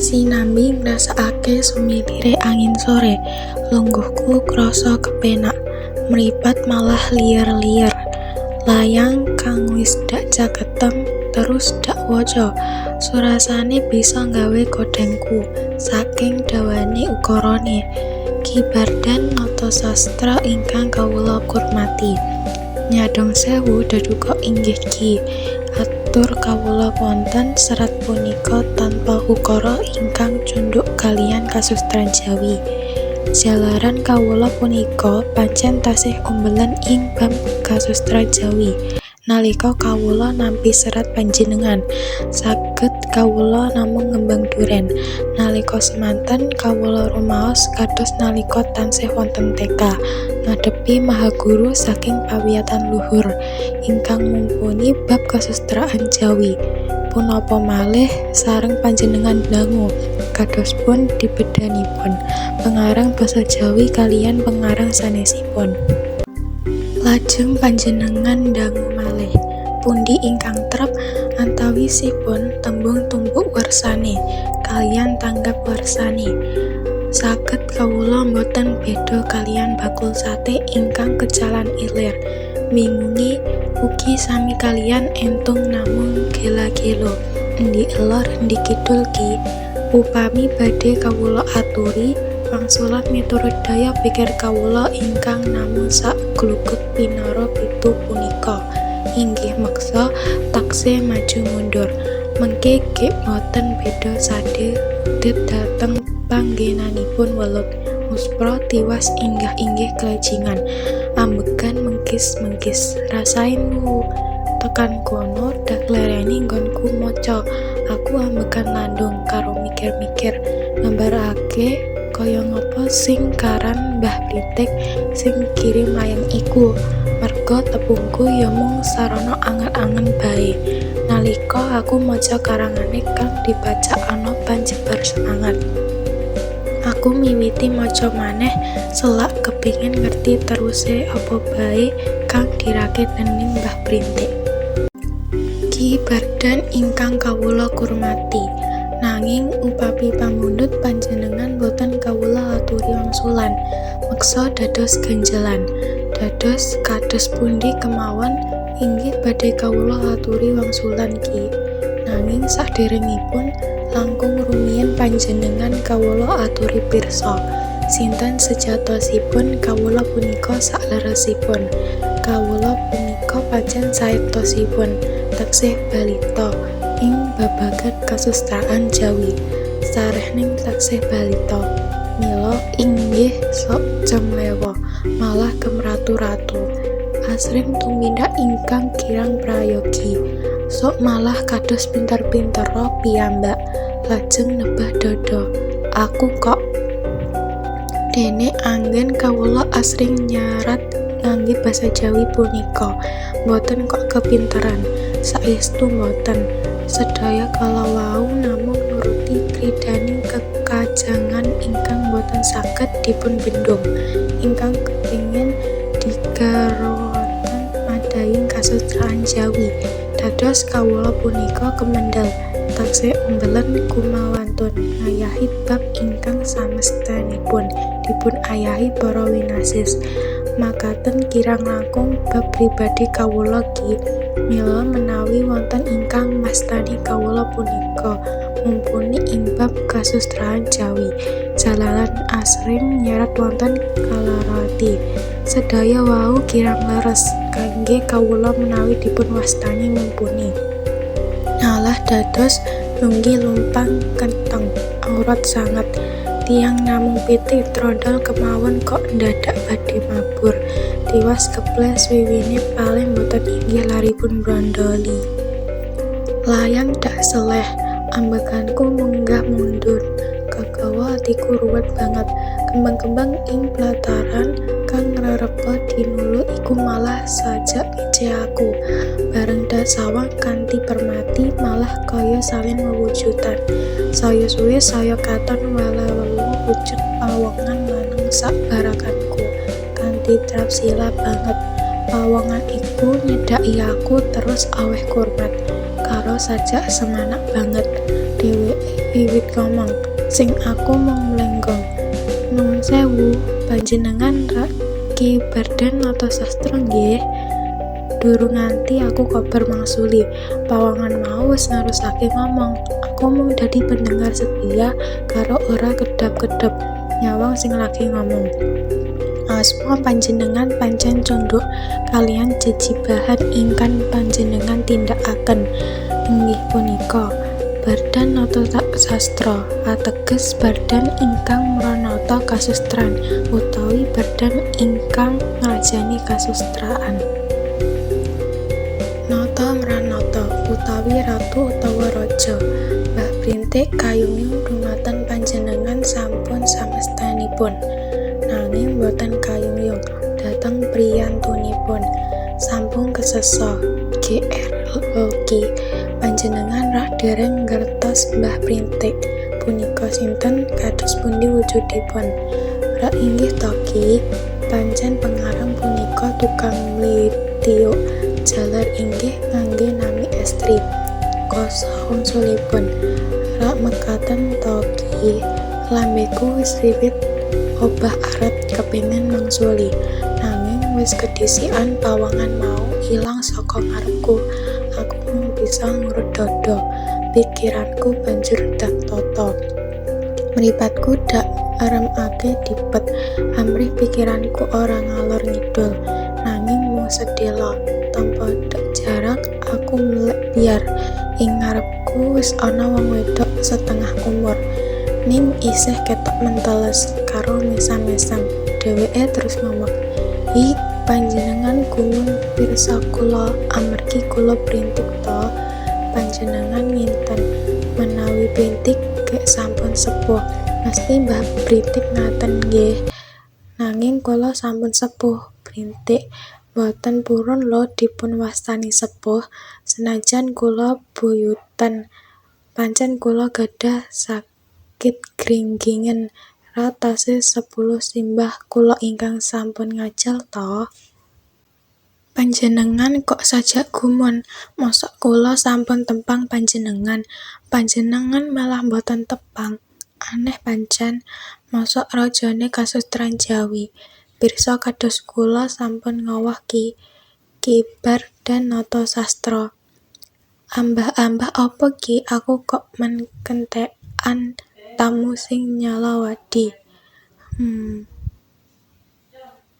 Sinambi ngrasakake sumilire angin sore, lungguhku krasa kepenak, mripat malah liyer-liyer. Layang kang wis dak caketem terus dak waca, surasane bisa nggawe kodhengku, saking dawane ukarane. Ki Bardan Natasastra ingkang kawula kurmati. Nyadhong sewu daduka inggih Ki, atur kawula wonten serat punika tanpa ukara ingkang cundhuk kaliyan kasustran Jawi. Jalaran kawula punika pancen tasih umbelen ing bab kasustran Jawi. Nalika kawula nampi serat panjenengan, saged kawula namung ngembang duren. Nalika semanten kawula rumaos kados nalika tansih wonten TK, ngadhepi mahaguru saking pawiyatan luhur, ingkang mumpuni bab kasustraan Jawi. Punapa malih sareng panjenengan dangu, kados pundi bedanipun pengarang basa Jawi kaliyan pengarang sanesipun. Lajeng panjenengan dangu malih, pundi ingkang trep antawisipun tembung tumbuk warsane kaliyan tanggap warsane. Saged kawula boten beda kaliyan bakul sate ingkang kecalan ilir, mbingungi ugi sami kaliyan entung namung gela-gelo, endi elor endi kidul Ki. Upami badhe kawula aturi wangsulan miturut daya pikir kawula ingkang namung sak glugut pinara pitu punika, inggih meksa taksih maju mundur, mengke gek boten beda sade udit dhateng panggenanipun welut muspra tiwas inggah-inggih klejingan, ambegan mengkis-mengkis. Rasain lu. Tekan kono dak lereni nggonku maca, aku ambegan landung karo mikir-mikir nggambarake kaya ngapa sing karan Mbah Printik sing kirim layang iku, merga tepungku ya mung sarana angen-angen bae. Nalika aku maca karangane kang dibacak ana panjebar semangat. Aku miwiti maca maneh selak kepingin ngerti teruse apa bae kang dirakit dening Mbah Printik. Ki Bardan ingkang kawula kurmati, nanging upami pamundhut panjenengan boten kawula aturi wangsulan, meksa dados ganjelan. Dados kados pundi kemawon inggih badhe kawula aturi wangsulan Ki. Nanging saderengipun langkung rumiyin panjenengan kawula aturi pirsa, sinten sejatosipun kawula punika sakleresipun. Kawula punika pancen saektosipun taksih balita ing babagan kasustraan Jawi. Sarehning taksih balita, mila inggih sok cemlewa, malah kemratu-ratu. Asring tumindak ingkang kirang prayogi, sok malah kados pinter-pintera piyambak, lajeng nebah dada. Aku kok. Dene anggen kawula asring nyerat ngangge basa Jawi punika boten kok kepinteran, saestu boten. Sedaya kala wau namung nuruti kridaning kekajangan ingkang boten saged dipunbendung, ingkang kepingin digarwataken madaying kasustraan Jawi. Dados kawula punika kemendhel, taksih umbelen kumawantun ngayahi bab ingkang samesthenipun dipun ayahi para winasis. Makaten kirang langkung bab pribadi kawula Ki. Mila menawi wonten ingkang mastani kawula punika mumpuni ing bab kasustraan Jawi, jalaran asring nyerat wonten kalarati. Sedaya wau kirang leres kangge kawula menawi dipun wastani mumpuni. Malah dados nunggi lumpang kentheng awrat sanget. Tiyang namung pitik trondhol kemawon kok ndadak badhe mabur, tiwas keple swiwine palih boten inggih laripun mbrondholi. Layang dak seleh, ambeganku munggah mudhun, kagawa atiku ruwet banget. Kembang-kembang ing plataran kang ngrerepa dinulu iku malah sajak ngece aku. Bareng dak sawang kanthi permati malah kaya salin wewujudan. Saya suwe saya katon wela-welu wujud pawongan lanang sak barakanku kanthi trapsila banget. Pawongan iku nyedhaki aku terus aweh kurmat. karo sajak semanak banget. Dheweke wiwit ngomong, sing aku mung mlenggong. "Nuwun sewu, panjenengan rak Ki Bardan Natasastra nggih?" Durung nganti aku kober mangsuli, pawongan mau wis nerusake ngomong. Aku mung dadi pendengar setia karo ora kedhap-kedhep nyawang sing lagi ngomong. "Asma panjenengan pancen cundhuk kaliyan jejibahan ingkang panjenengan tindakaken, inggih punika Bardan Natasastra, ateges Bardan ingkang mranata kasustran utawi Bardan ingkang ngrajani kasustraan. Nata mranata utawi ratu utawa raja. Mbah Printik kayungyung dhumateng panjenengan sampun samestanipun. Nanging boten kayungyung dhateng priyantunipun. Sampun kesesa, GR lho Ki, panjenengan rak dereng ngertos Mbah Printik punika sinten, kados pundi wujudipun. Rak inggih to Ki, pancen pengarang punika tukang mlitiyuk jaler inggih ngangge nami estri. Kosa wangsulipun. Rak mekaten to Ki, lambeku wis wiwit obah arep kepingin mangsuli, nanging wis kedhisikan pawongan mau ilang saka ngarepku. Aku mung bisa ngurut dada. Pikiranku banjur dak tata. Mripatku dak eremake dipet, amrih pikiranku ora ngalor ngidul, nanging mung sedhela. Tanpa dak jarak aku melek byar. Ing ngarepku wis ana wong wedok setengah umur, ning isih ketok menteles karo mesam-mesem. Dheweke terus ngomong, "Hi, panjenengan gumun pirsa kula amargi kula printik to? Panjenengan nginten menawi Printik gek sampun sepuh. Mesti Mbah Printik ngaten nggih. Nanging kula sampun sepuh, Printik. Boten purun lho dipun wastani sepuh, senajan kula buyutan. Pancen kula gadah sakit gringgingen. Ra tasih 10 simbah kula ingkang sampun ngajal to? Panjenengan kok sajak gumun, mosok kula sampun tepang panjenengan, panjenengan malah boten tepang. Aneh pancen, mosok rajane kasustran Jawi, pirsa kados kula sampun ngowah Ki, Ki Bardan Natasastra. Ambah-ambah apa Ki, aku kok men kentekan tamu sing nyalawadi. Hmm.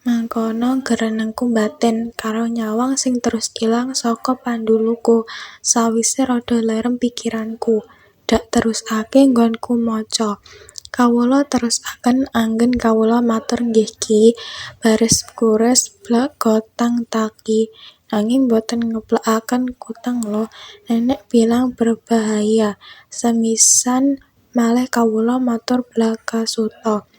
Mangkono gerenengku mbatin, karo nyawang sing terus ilang saka panduluku. Sawise rada lerem pikiranku, dak terusake nggonku maca. Kawula terusaken anggen kawula matur nggih Ki, baris kures blak-gotang ta Ki, nanging boten ngeplakaken kuteng lho, nenek bilang berbahaya. Sepisan malih kawula matur blakasuta.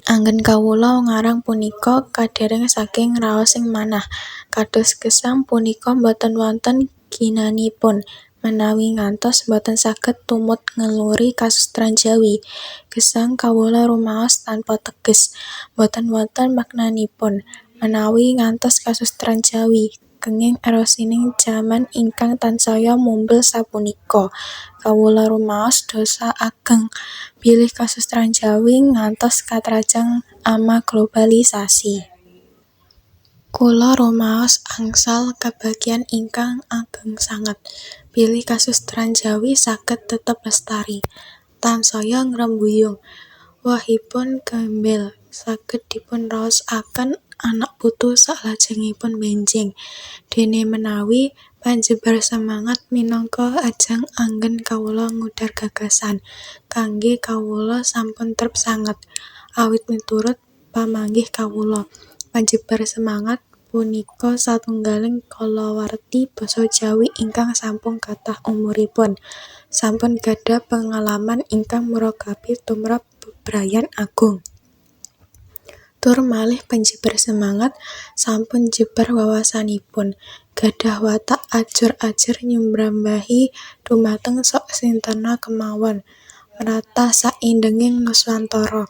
Anggen kawula ngarang punika kadereng saking raosing manah. Kados gesang punika boten wonten ginanipun, menawi ngantos boten saged tumut ngeluri kasustran Jawi. Gesang kawula rumaos tanpa teges, boten wonten maknanipun, menawi ngantos kasustran Jawi kenging erosining jaman ingkang tansaya mumbul sapunika. Kawula rumaos dosa ageng, bilih kasustran Jawi ngantos katrajang ama globalisasi. Kula rumaos angsal kabagyan ingkang ageng sanget, bilih kasustran Jawi saged tetep lestari, tansaya ngrembuyung, wohipun gembel, saged dipun raosaken anak putu saklajengipun benjing. Dene menawi Panjebar Semangat minangka ajang anggen kawula ngudar gagasan, kangge kawula sampun trep sanget. Awit miturut pamanggih kawula, Panjebar Semangat punika satunggaling kalawarti basa Jawi ingkang sampun kathah umuripun, sampun gadhah pengalaman ingkang murakabi tumrap bebrayan agung. Tur malih Panjebar Semangat sampun jembar wawasanipun, gadhah watak ajur-ajer nyumrambahi dhumateng sok sintena kemawon, mratah saindenging nuswantara.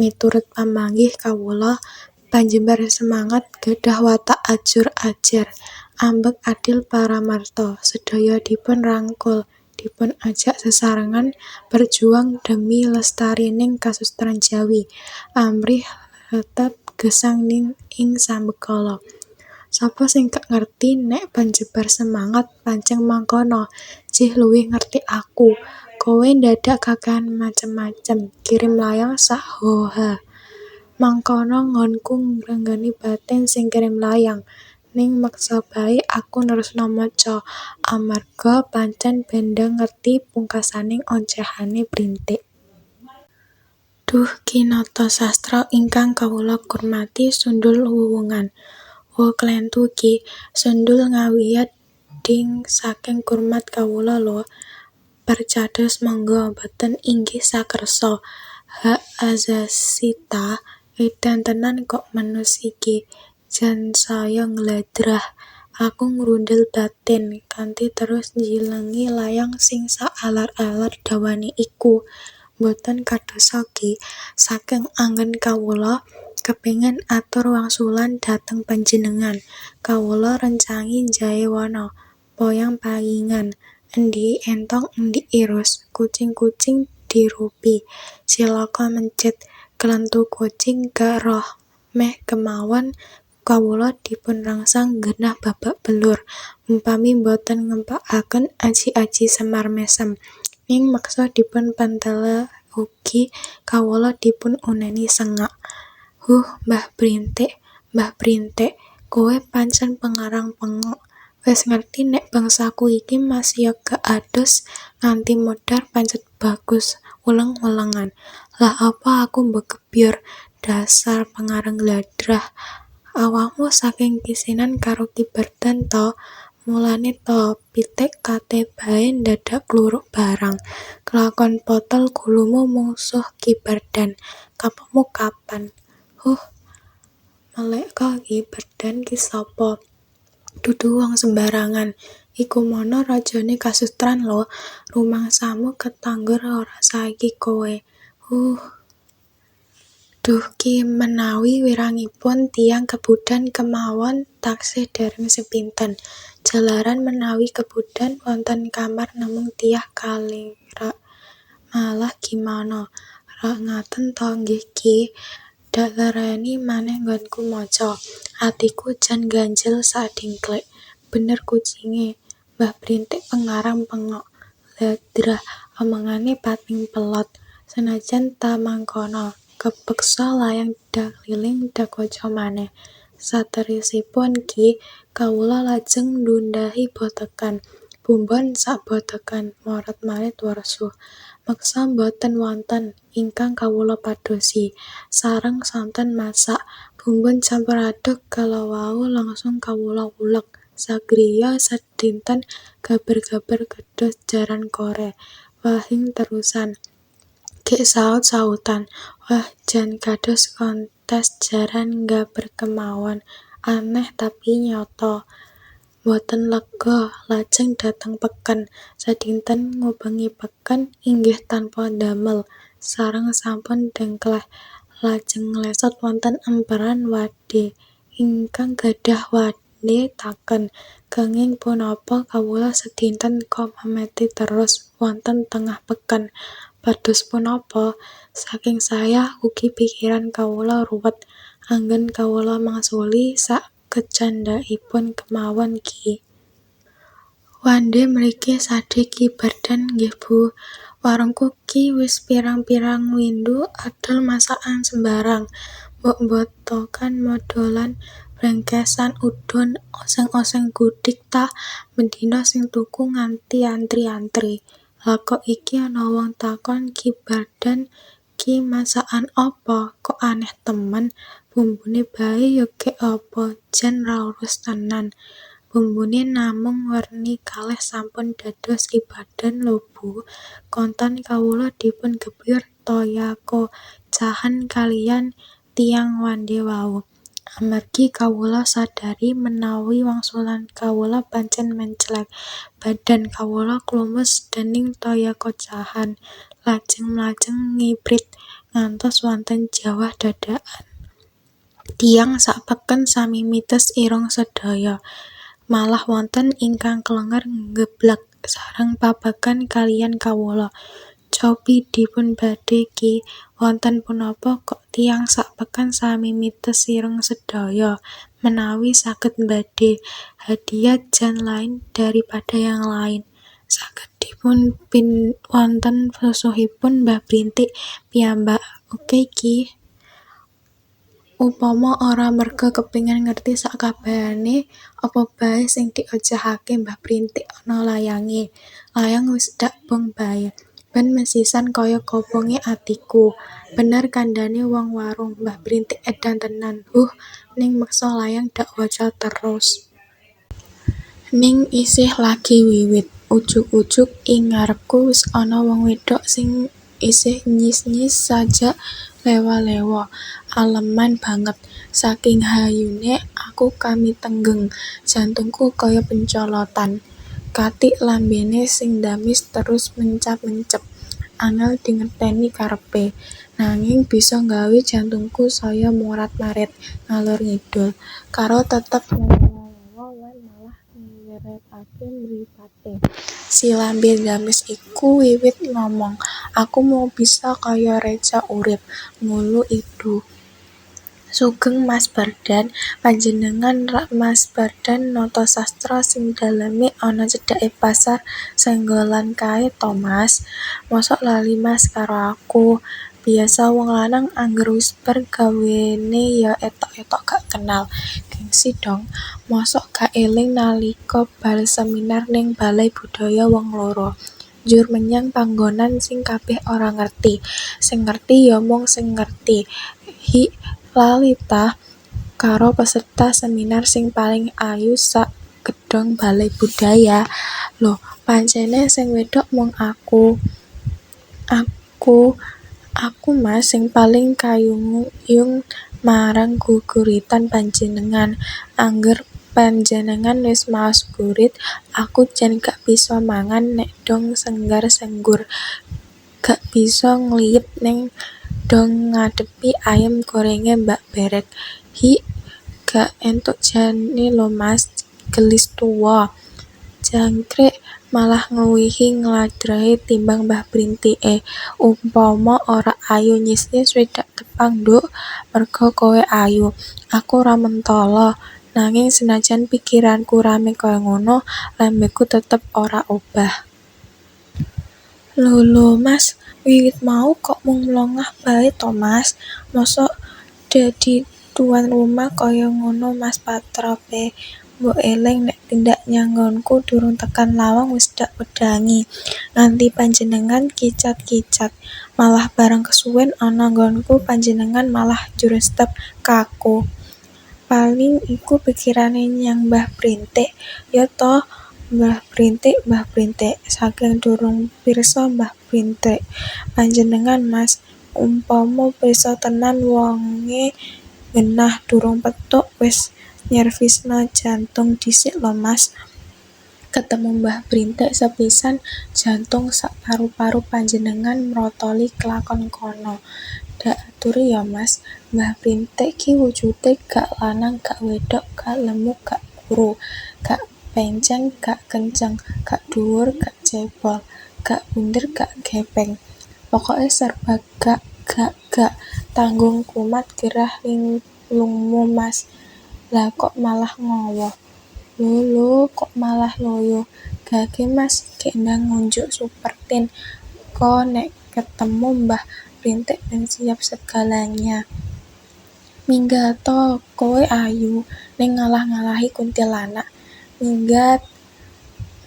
Miturut pamanggih kawula, Panjebar Semangat gadhah watak ajur-ajer, Ambek adil paramarta, sedaya dipun rangkul, dipun ajak sesarengan berjuang demi lestarining kasustran Jawi, amrih tetep gesang ing sambekala. Sapa sing gak ngerti nek panjebar semangat pancen mangkono, jih luwih ngerti aku. Kowe ndadak kakean macem-macem, kirim layang sak ho ha. Mangkono nggonku ngrenggeni batin sing kirim layang. Ning meksa bae aku nerusno maca, amarga pancen ben ndang ngerti pungkasaning oncehane Brintik. Duh Ki Nata Sastra ingkang kawula kurmati Sundhul Wuwungan. Wo klentu Ki, Sundhul ngawiyat ding saking kurmat kawula lho. Percados monggo boten inggih sakersa. Hak azasi ta? Edan tenan kok manus iki, jan saya ngladrah. Aku ngrundel batin, kanthi terus njilengi layang sing saalar-alar dawane iku. Mboten kadosa Ki, saking anggen kawula kepingin atur wangsulan dhateng panjenengan. Kawula rencangi njae wana, poyang payingan. Endi entong endi irus, kucing-kucing dirupi. Cilaka mencit, klentu kucing gak roh meh kemawon kawula dipunrangsang genah babak belur, umpami boten ngempakaken aji-aji Semar mesem. Ning meksa dipun pentele ugi kawula dipun uneni sengak. Huh Mbah Brintik, Mbah Brintik, kowe pancen pengarang pengok. Wis ngerti nek bangsaku iki masiya gak adus nganti modar pancet bagus weleng-welengan. Lha apa aku mbok gebyur, dasar pengarang ngladrah. Awakmu saking kisinan karo Ki Bardan ta? Mulane ta, pitik kate bae ndadak kluruk barang. Kelakon pothel gulumu mungsuh Ki Bardan. Kapokmu kapan? Huh, meleka Ki Bardan ki sapa? Dudu wong sembarangan. Iku mono rajane kasustran lho. Rumangsamu ketanggor ora saiki kowe? Huh. Duh Ki, menawi wirangipun tiyang Kebudan kemawon taksih dereng sepinten. Jalaran menawi Kebudan wonten kamar namung tiyah kalih rak malah gimana? Rak ngaten ta nggih Ki? Dak lereni maneh nggonku maca. Atiku jan ngganjel sak dingklik. Bener kucinge, Mbah Brintik pengarang pengok. Ladrah, omongane pating pelot. Senajan ta mangkono, kepeksa layang dak liling dak waca maneh. Saterisipun Ki, kawula lajeng ndundhahi bothekan. Bumbon sak bothekan, morat-marit wersuh. Meksa boten wonten ingkang kawula padosi. Sareng sonten masak, bumbon campur aduk kalawau langsung kawula uleg. Sagriya sedinten gaber-gaber kados jaran kore, wahing terusan. Gek saut-sautan. Wah jan kados kontes jaran nggaber kemawon. Aneh tapi nyata. Mboten lega, lajeng dhateng peken. Sedinten ngubengi peken inggih tanpa ndamel, sareng sampun dengkleh. Lajeng nglesot wonten emperan wade. Ingkang gadhah wade taken, kenging punapa kawula sedinten kok memeti terus wonten tengah peken, pados punapa? Saking sayah ugi pikiran kawula ruwet anggen kawula mangsuli sak kecandhakipun kemawon Ki. Wande mriki sade Ki Bardan nggih Bu? Warungku ki wis pirang-pirang windu adol masakan sembarang. Mbok bothokan modolan brengkesan udon, oseng-oseng gudik ta, bendina sing tuku nganti antri-antri. Lha kok iki ana wong takon Ki Bardan ki masakan apa, kok aneh temen, bumbune bae yo gek apa jan ra urus tenan. Bumbune namung werni kalih sampun dados Ki Bardan lho Bu. Kontan kawula dipun gebyur toya kocahen kaliyan tiyang wande wau. Amargi kawula sadari menawi wangsulan kawula pancen menclek, badan kawula klumus dening toya kocahan, lajeng-lajeng ngibrit ngantos wonten jawah dadakan. Tiyang sak peken sami mites irung sedaya. Malah wonten ingkang klenger nggeblak sareng papagan kaliyan kawula. "Cobi dipun badhe Ki, wonten punapa kok tiyang sak peken sami mites ireng sedaya? Menawi saged mbadhe hadiah jan lain daripada yang lain. Saged dipun pin wonten susuhipun Mbah Brintik piyambak, oke Ki?" Upama ora merga kepingin ngerti sakabehane apa bae sing diocehake Mbah Brintik ana layange, layang wis dak bong bae. Ben mesisan kaya kobonge atiku. Bener kandhane wong warung, Mbah Brintik edan tenan. Huh, ning meksa layang dak waca terus. Ning isih lagi wiwit. Ujug-ujug ing ngarepku wis ana wong wedok sing isih nyis-nyis sajak lewa-lewa. Aleman banget. Saking hayune aku kamitenggeng, jantungku kaya pencolotan. Katik lambene sing ndamis terus mencap-mencep. Angel dingerteni karepe, nanging bisa nggawe jantungku saya morat-marit ngalor ngidul. Karo tetep mlewa-lewa lan malah ngliritake mripate. Si lambe ndamis iku wiwit ngomong, "Aku mung bisa kaya reca urip, ngulu idu. Sugeng Mas Bardan, panjenengan rak Mas Bardan Noto Sastro sing daleme ana cedhake pasar Senggolan kae to Mas? Mosok lali Mas karo aku? Biasa wong lanang angger wis bar gawene ya etok-etok gak kenal. Gengsi dong, mosok gak eling nalika bar seminar ning Balai Budaya wong loro, njur menyang panggonan sing kabeh ora ngerti, sing ngerti ya mung sing ngerti, hik lali tah karo peserta seminar sing paling ayu sak gedhong Balai Budaya? Lho pancene sing wedok mung aku. Aku, aku Mas sing paling kayung-yung marang geguritan panjenengan. Angger panjenengan wis maos gurit, aku jan gak bisa mangan nek dong senggar-senggur, gak bisa ngliyep nek dong ngadepi ayam gorenge Mbak Berek. Hik, gak entuk jane lho Mas, gelis tuwa. Jangkrik, malah ngluwihi ngladrahi timbang Mbah Brintike. Umpama ora ayu nyis-nyis wis dak tepang Nduk, merga kowe ayu, aku ora mentala. Nanging senajan pikiranku rame kaya ngono, lambeku tetep ora obah. Lho lho Mas, wiwit mau kok mung mlongah bae to Mas? Mosok dadi tuan rumah kaya ngono Mas patrape? Mbok eling nek tindak nyang nggonku durung tekan lawang wis dak wedhangi, nganti panjenengan kicat-kicat. Malah bareng kesuwen ana nggonku panjenengan malah njur step kaku. Paling iku pikirane nyang Mbah Brintik, yo to Mbah Brintik Mbah Brintik, saking durung pirsa Mbah Brintik panjenengan Mas. Umpama pirsa tenan wonge nggenah durung petuk wis nyervisna jantung dhisik lho Mas. Ketemu Mbah Brintik sepisan jantung sak paru-paru panjenengan mrotoli klakon kono. Dak aturi yo Mas, Mbah Brintik ki wujude gak lanang gak wedok gak lemu gak kuru, gak penceng gak kenceng, gak dhuwur gak cebol, gak bunder gak gepeng. Pokoke serba gak gak gak, tanggung kumat gerah linglungmu Mas. Lha kok malah ngowoh? Lho lho kok malah loyo? Gage Mas, gek ndang ngunjuk Supertin ngko nek ketemu Mbah Brintik ben siap segalanya. Minggato, kowe ayu, ning ngalah-ngalahi kuntilanak. Minggat!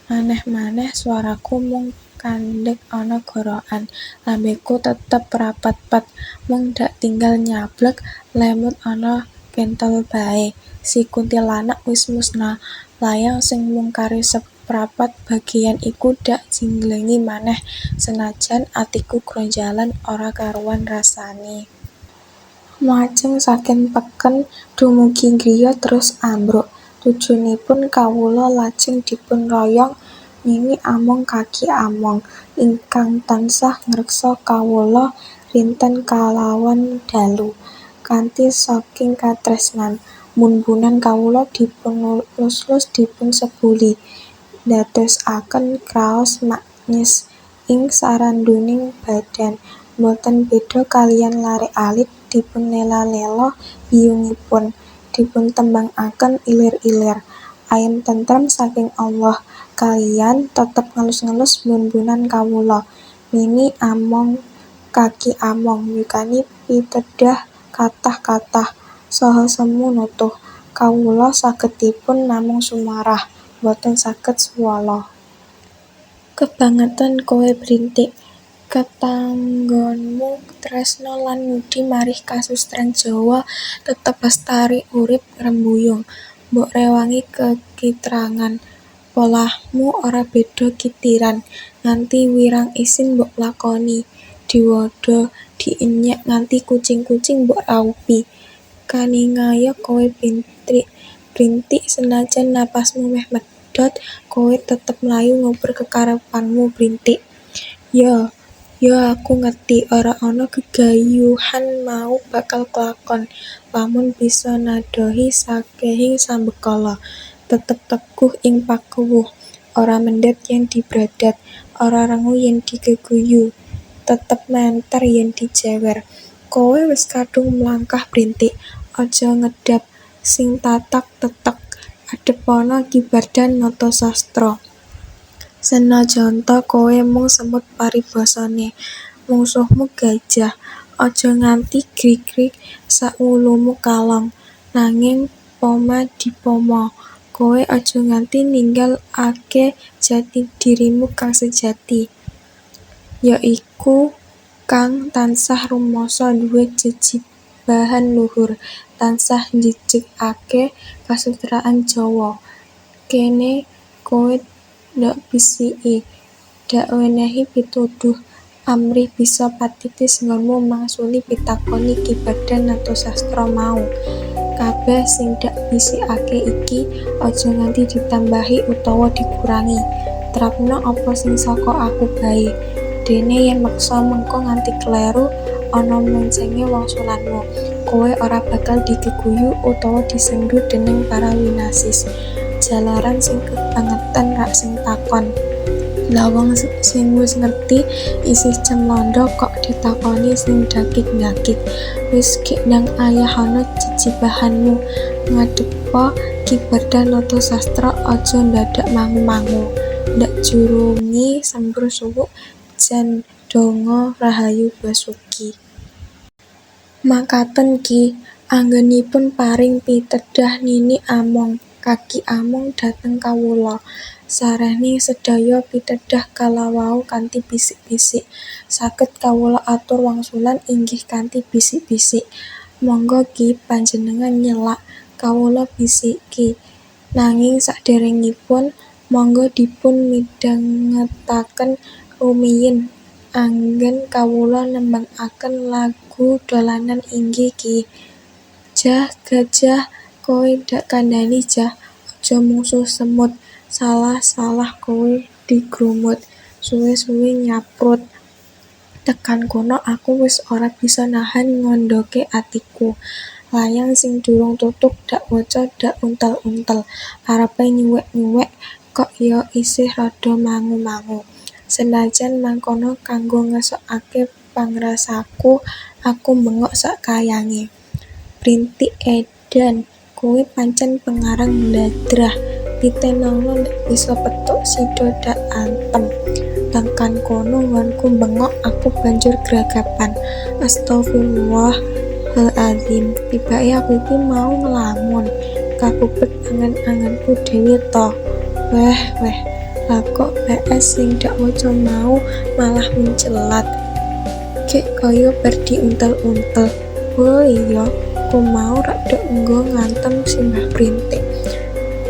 Maneh-maneh swaraku mung kandhek ana gorokan, lambeku tetep rapet-pet, mung dak tinggal nyablek lemut ana kenthel bae. Si kuntilanak wis musna. Layang sing mung kari seprapat bageyan iku dak jingglengi maneh senajan atiku gronjalan ora karuan rasane. Mlajeng saking peken dumugi griya terus ambruk. Tujonipun kawula lajeng dipun royong nini Among kaki Among ingkang tansah ngreksa kawula rinten kalawan dalu, kanthi saking katresnan. Mbun-mbunan kawula dipunelus-elus dipunsebuli, ndadosaken kraos maknyis ing saranduning badan, boten beda kaliyan lare alit dipunlela-lela biyungipun, dipuntembangaken ilir-ilir. Ayem tentrem saking Allah, kaliyan tetep ngelus-ngelus mbun-mbunan kawula. Nini among kaki among, nyukani pitedhah kathah-kathah, saha semu nutuh. Kawula sagetipun namung sumarah, boten saged suwala. Kebangetan kowe Brintik. Ketanggonmu tresna lan ngudi marih kasustran Jawa tetep lestari urip ngrembuyung. Mbok rewangi kekitrangan, polahmu ora beda kitiran, nganti wirang isin mbok lakoni, diwadha, dienyek nganti kucing-kucing mbok raupi. Kaningaya kowe Brintik, Brintik senajan napasmu meh medhot kowe tetep mlayu ngubur kekarepanmu Brintik. Ya, ya aku ngerti ora ana gegayuhan mau bakal klakon lamun bisa nadhohi sakehing sambekala, tetep teguh ing pakuwuh, ora mendhet yen dibradat, ora rengu yen digeguyu, tetep menter yen dijewer. Kowe wis kadung mlangkah Brintik, aja ngedhap sing tatak tetek, adhepana Ki Bardan Natasastra. Senajanta kowe mung semut paribasane, mungsuhmu gajah. Aja nganti grigrig sak wulumu kalong, nanging poma dipoma. Kowe aja nganti ninggal ake jati dirimu kang sejati, ya iku kang tansah rumangsa duwe jejibahan luhur, tansah njejegake kasustraan Jawa. Kene kowe dak bisiki, dak wenehi pituduh, amrih bisa patitis nggonmu mangsuli pitakoni Ki Bardan Natasastra mau. Kabeh sing dak bisikake iki aja nganti ditambahi utawa dikurangi. Trapna apa sing saka aku bae. Dene yen meksa mengko nganti kleru ana mencenge wangsulanmu. Kowe ora bakal digeguyu utawa disendu dening para winasis. Jalaran sing kebangetan rak sing takon. Lha wong sing wis ngerti isih cemlondho kok ditakoni sing ndakik-ndakik. Wis gek ndang ayahana jejibahanmu, ngadhepa Ki Bardan Natasastra aja ndadak mangu-mangu. Ndak jurungi sembur suwuk jan donga rahayu Basuki. Makaten Ki, anggenipun paring pitedhah Nini Among, Kaki Among dhateng kawula. Sarehne sedaya pitedhah kalawau kanthi bisik-bisik. Saged kawula atur wangsulan inggih kanthi bisik-bisik. Monggo Ki panjenengan nyelak, kawula bisiki. Nanging saderengipun, monggo dipun midhangetaken rumiyin anggen kawula nembangaken lagu dolanan inggih Ki. Jah Gajah kowe dak kandhani Jah, aja mungsuh semut, salah-salah kowe digrumut, suwe-suwe nyaprut. Tekan kono aku wis ora bisa nahan ngandhake atiku. Layang sing durung tutug dak waca dak untel-untel, arepe nyuwek-nyuwek kok ya isih rada mangu-mangu. Senajan mangkono kanggo ngesokake pangrasaku aku mbengok sak kayange. Brintik edan, kowe pancen pengarang ndadrah, titenono nek bisa petuk sida dak antem. Tekan kono nggonku mbengok aku banjur gragapan. Astaghfirullahalazim, tibake aku iki mau nglamun, kakubet angen-angenku dhewe ta. Weh weh, lha kok PS sing dak waca mau malah mencelat. Gek kaya bar diuntel-untel. Oh iya, ku mau rak dok nggo ngantem simbah Brintik.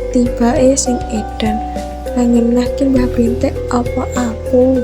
Tibake sing edan. Lah nggenah ki Mbah Brintik apa aku?